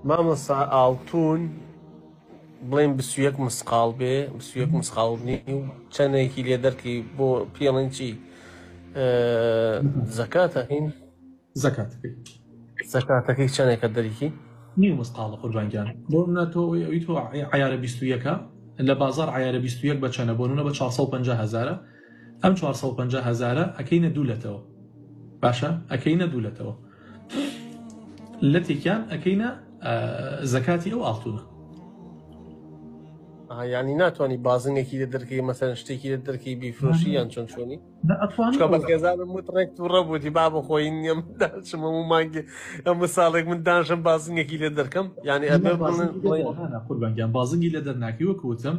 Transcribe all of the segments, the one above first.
مامۆستا ئاڵتون بڵێن 21 مسقاڵ بێ، 21 مسقاڵ نیو چەندێکی لێ دەرکەی بۆ پێڵێن چی زەکاتە هین؟ زەکاتەکەی. زەکاتەکەی چەندێکە دەریکی؟ نیو مسقاڵە قوربان گیان. بۆ نمونە تۆ ئەوی تۆ عەیارە 21ە لە بازاڕ عەیارە 21 بە چەنە بۆ نمونە بە 450 هەزارە ئەم 450 هەزارە ئەکەینە دوو لەتەوە باشە ئەکەینە دوو لەتەوە لەتێکیان ئەکەینە زەکاتی ئەو ئاڵتونە. ئەها یانی ناتوانی بازنێکی لە دەرکەی مەسەن شتێکی لە دەرکەی بیفرۆشی یان چۆن چۆنی؟ ئەتوانی چکە بە خێزانم وت ڕێک تووڕە بووتی بابە خۆی نییە من داشم هەموو مانگێ هەموو ساڵێک من داشم بازنێکی لێ دەرکەم یعنی ئەبێ بڵێن قوربان گیان بازنگی لێ دەرناکەی وەکو وتم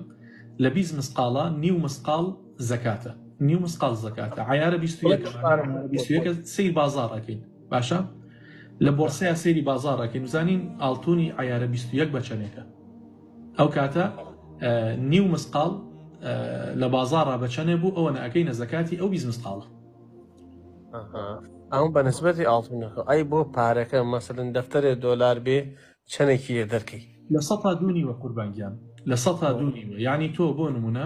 لە 20 مسقاڵە نیو مسقاڵ زەکاتە نیو مسقاڵ زەکاتە عیارە 21 21 سەیر بازاڕ ئەکەین باشە لە بۆرسەیە سەیری بازاڕ ئەکەین بزانین ئاڵتونی عیارە 21 بە چەندێکە ئەو کاتە نیو مسقاڵ لە بازاڕا بە چەنێ بوو ئەوەنە ئەکەینە زەکاتی ئەو 20 مسقاڵە. ئەم بە نسبەتی ئاڵتونەکە ئەی بۆ پارەکە مەسەلەن دەفتەرێ دۆلار بێ چەنێکی لێ دەرکەی؟ 2.5% قوربان گیان، 2.5%. یعنی تۆ بۆ نمونە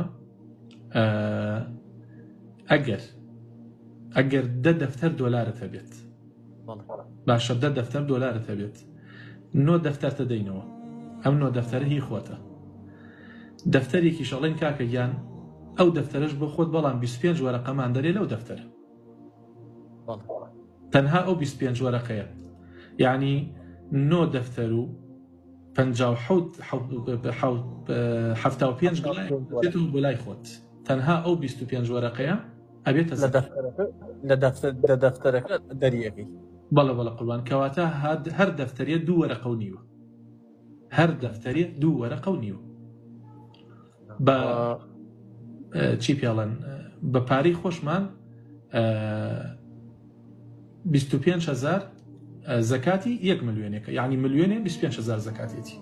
ئەگەر ئەگەر 10 دەفتەر دۆلارت هەبێت، باشە 10 دەفتەر دۆلارت هەبێت، نۆ دەفتەرتە دەینەوە، ئەم نۆ دەفتەرە هی خۆتە. دەفتەرێکیش ئەڵێن کاکە گیان ئەو دەفتەرەش بۆ خۆت، بەڵام 25 وەرەقەمان دەرێ لەو دەفتەرە. تەنها ئەو 25 وەرەقەیە، یعنی نۆ دەفتەر و 75 گڵای دەچێتەوە بۆ لای خۆت. تەنها ئەو 25 وەرەقەیە ئەبێتە لە دەفتەرەکە، لە دەفتەر لە دەفتەرەکە دەریەکەی. بەڵێ بەڵێ قوربان. کەواتە هەر دەفتەرێ دوو وەرەقە و نیوە، هەر دەفتەرێ دوو وەرەقە و نیوە. بە چی پێڵێن بە پارەی خۆشمان 25 هزار زەکاتی یەک ملیۆنێکە، یعنی ملیۆنێ 25 هزار زەکاتێتی.